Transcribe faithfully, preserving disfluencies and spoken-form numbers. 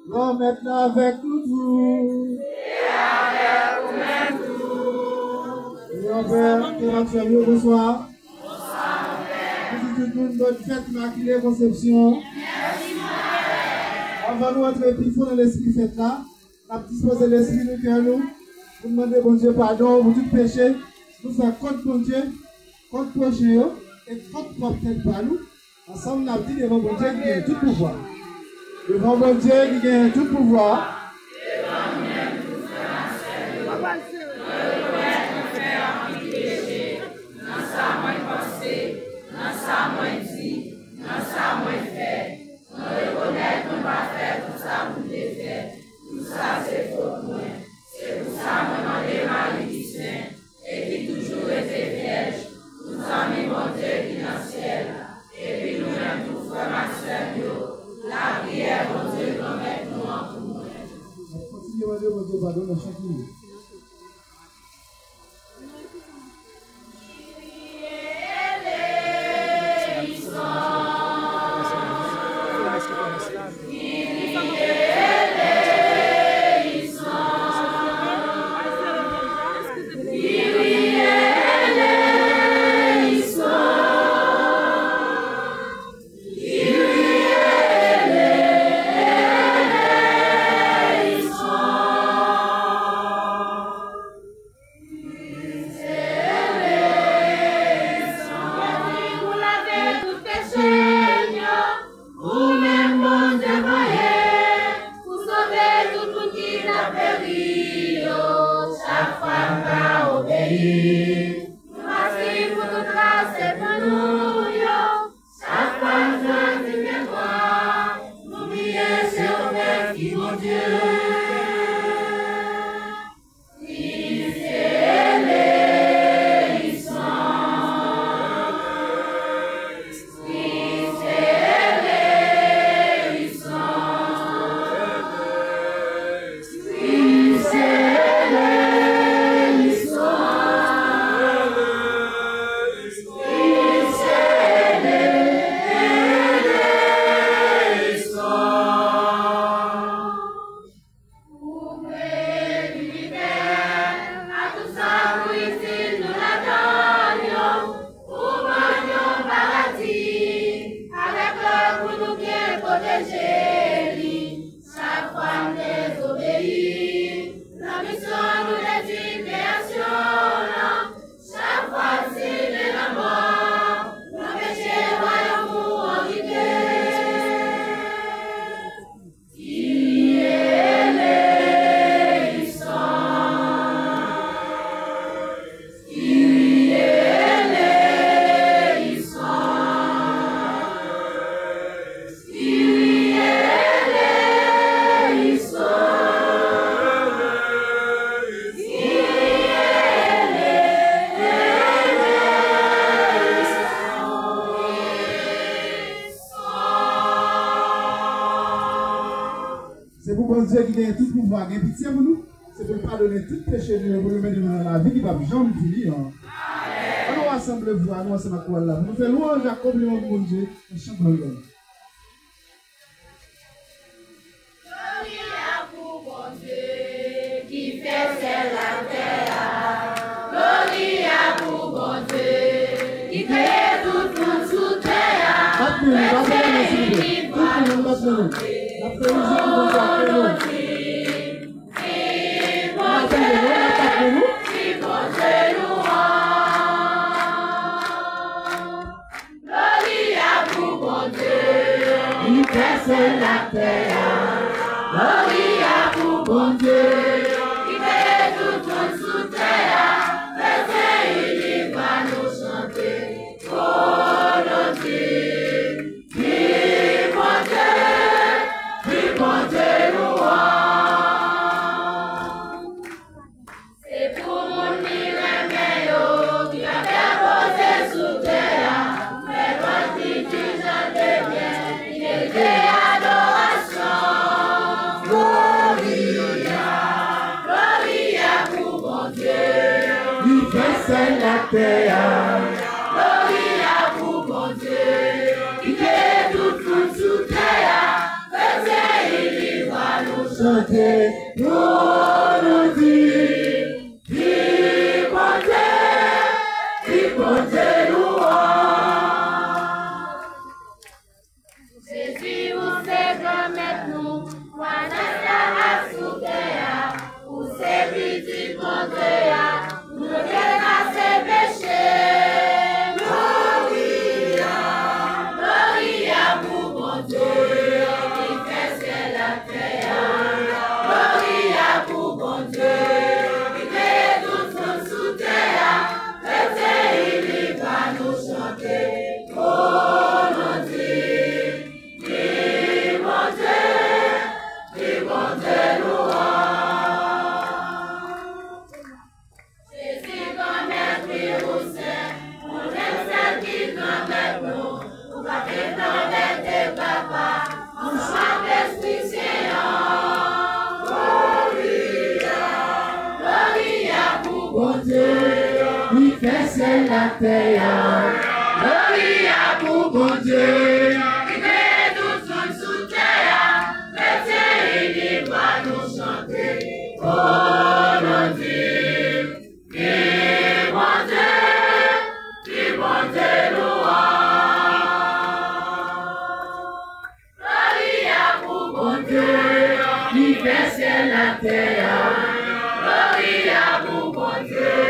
Granmèt la avèk nou tou. E yon pè, ke Makswèl yo, bonswa. Mwen di tout moun bòn fèt Imakile Konsepsyon. Anvan nou antre pi fon nan lespri fèt la, n ap dispoze lespri nou, kè nou, pou n mande Bondye padon pou tout peche nou fè kont Bondye, kont pwochen yo, e kont pwòp tèt pa nou. Ansanm, n ap di devan Bondye ki gen tout pouvwa. Devan Bondye ki gen tout pouvwa. Nan sa mwen panse, nan sa mwen di, nan sa mwen fè, mwen rekonèt mwen pa fè tout sa pou m te fè. Tout sa se fot mwen. Se pou sa mwen mande Mari ki sen e ki toujou rete vyèj, pou zanmi Bondye ki nan syèl la, epi nou menm tou, frè m ak sè m yo, lapriyè Bondye Granmèt nou an pou mwen. N ap kontinye mande Bondye padon nan chak minit. Ou lave tout peche m yo, ou menm Bondye voye pou sove tout moun ki t ap peri yo. Chak fwa n pa obeyi, nou pa swiv pou tout trase pou nou yo. Chak fwa n chwazi pye dwat, nou bliye se yon mèt ki Bondye. Ou peye tribitè a tout sa pou itil nou ladan l yo. Ou ban n yon paradi avèk lè pou nou byen pwoteje li. Chak fwa n dezobeyi nan misyon nou te di kreyasyon an, chak fwa n simen lanmò nan peche, wayòm ou an kite. Se pou Bondye ki genyen tout pouvwa gen pitye pou nou. Se pou l padone tout peche nou yo, pou nou mennen nou nan lavi ki p ap janm fini an. An nou rasanble vwa nou ansanm ak kowal la pou nou fè lwanj ak konpliman pou Bondye nan chan glwa. Glori a pou Bondye ki fè syèl ak tè a. Glori a pou Bondye ki kreye tout moun sou tè a. Bat men nou, bat men nou, silvouplè. Tout moun, bat men nou. N ap fè yon jèn pou Bondye ak men nou. N ap fè yon jèn, n ap bat men nou. Glori a pou Bondye ki fè syèl ak tè a. Glori a pou Bondye ki kreye tout moun sou tè a. Fè sen inik vwa nou chante. O, nou di, viv Bondye, viv Bondye nou an. Se pou moun li renmen yo ki ap fè poze sou tè a, fè lwanj li, di jan de byen, li merite adorasyon. Glori a, glori a pou Bondye ki fè syèl ak tè a. Glori a pou Bondye ki kreye tout moun sou tè a. Fè sen inik vwa Chante pou nou di, viv Bondye, viv Bondye nou an. Jezi, ou se Granmèt nou, kwazans la asou tè a, ou se Pitit Bondye a, nou trepase peche. Glori a, glori a pou Bondye, ki fè syèl ak tè a. Glori a pou Bondye, ki kreye tout moun sou tè a. Kretyen ini va nou chante, o nou di, viv Bondye, viv Bondye nou an. Jezi Granmèt, wi, ou sen, ou menm sèl ki Granmèt nou. Ou pa viv nan bèlte Papa, ansanm ak Lespri Sen an. Glori a, glori a pou Bondye, ki fè syèl ak tè a. Glori a pou Bondye, ki kreye tout moun sou tè a. Kretyen ini va nou chante, o nou di, viv Bondye, viv Bondye nou an. Glori a pou Bondye, ki fè syèl ak tè a. Glori a pou Bondye,